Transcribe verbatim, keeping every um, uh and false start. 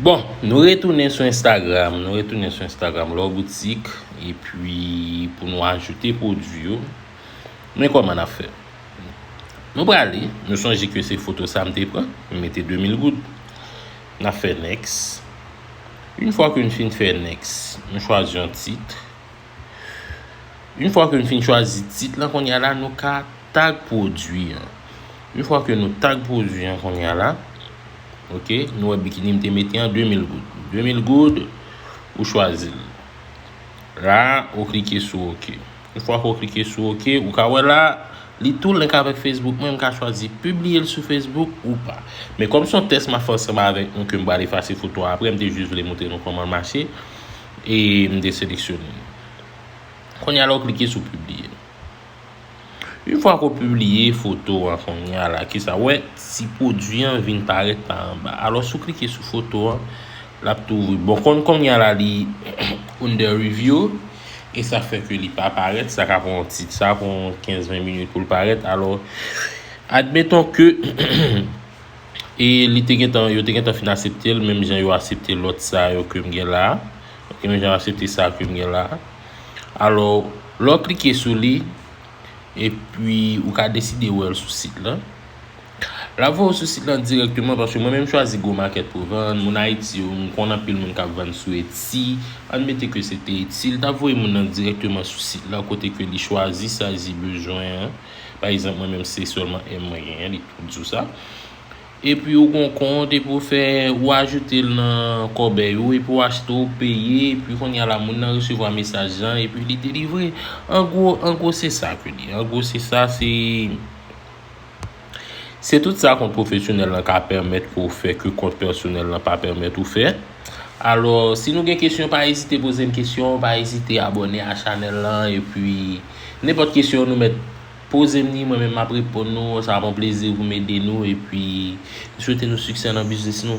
Bon, nou retounen sou Instagram, nou retounen sou Instagram Lò Boutik, epi pou nou ajoute pwodui yo, men kòman n ap fè? Nou prale, nou sonje ke se foto sa m te pran, m mete de mil goud. N ap fè next. Yon fwa ke n fin fè next, nou chwazi yon tit. Yon fwa ke n fin chwazi tit lan, kounye a la, nou ka tag pwodui an. Yon fwa ke nou tag pwodui an kounye a la, ok, nou wè bikini m te mete an de mil goud. De mil goud, ou chwazi l. La, ou klike sou ok. Yon fwa ke w klike sou ok, ou ka wè la, li tou link avèk Facebook mwen, m ka chwazi pibliye l sou Facebook ou pa. Men kòm se yon tès m ap fè ansanm avèk nou ke m pral efase foto a apre, m te jis vle montre nou kòman l mache, e m te seleksyone l. Kounye a la, ou klike sou pibliye. Yon fwa ke w pibliye foto an kounye a la, kisa w wè, ti pwodui an vin parèt pa anba. Alò, si w klike sou foto an, l ap tou ouvri. Bon, konn kounye a la, li under review, e sa fè ke li pa parèt, sa ka pran yon ti, sa pran yon kenz ven minit pou l parèt. Alò, admeton ke e li te gentan, yo te gentan fin aksepte l, menm jan yo aksepte lòt sa yo ke m gen la. Ok, menm jan yo aksepte sa ke m gen la. Alò, lè w klike sou li, epi ou ka deside wè l sou sit lan. L ap voye w sou sit lan dirèkteman, paske mwen menm m chwazi gwo makèt pou vann. Moun Ayiti yo, m konn anpil moun k ap vann sou Etsy. Admete ke se te Etsy, l t ap voye moun nan dirèkteman sou sit lan, kote ke li chwazi sa li bezwen an. Pa egzanp, mwen menm se sèlman M mwen genyen, li tou di w sa. Epi ou gon kont, epi ou fè, ou ajoute l nan kòbèy ou, epi ou achte, ou peye, epi kounye a la, moun nan resevwa mesaj lan, epi li delivre. An gwo, an gwo, se sa ke li. An gwo, se sa, se, se tout sa kont pwofesyonèl lan ka pèmèt ke w fè, ke kont pèsonèl lan pa pèmèt ou fè. Alò, si nou gen kesyon, pa ezite poze m kesyon, pa ezite abòne a chanèl lan, epi nenpòt kesyon nou mèt poze m ni, mwen menm m ap reponn nou, sa ap yon plezi pou m ede nou, epi m swete nou siksè nan biznis nou.